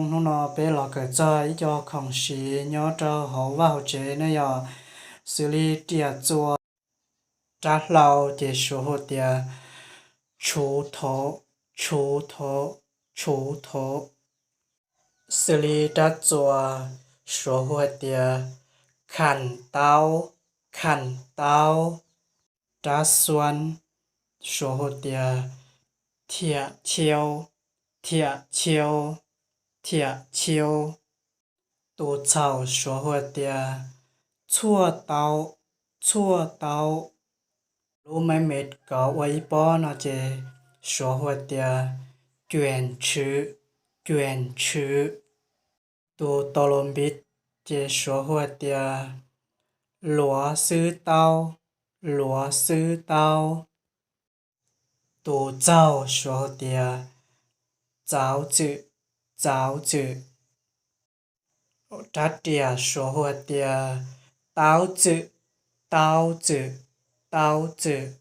Hnub no peb los kawm txog ib co khoom siv nyob rau hauv vaj hauv tsev ne yom, xws li riam txuas. Rab hlau ces suav hu tias 锄头, 锄头, 锄头. Xws li rab txuas suav hu hais tias 砍刀, 砍刀. Rab xuab suav hu tias 铁锹, 铁锹, 铁锹. Tus txhaum suav hu tias 锉刀, 锉刀. Lub maj me kauv ua ib pob no ces suav hu tias 卷尺, 卷尺. Tus tau los npiv ces suav hu tias 螺丝刀, 螺丝刀. Tus txaug suav hu tias 凿子, 凿子. Rab riam suav hu tias 刀子, 刀子, 刀子.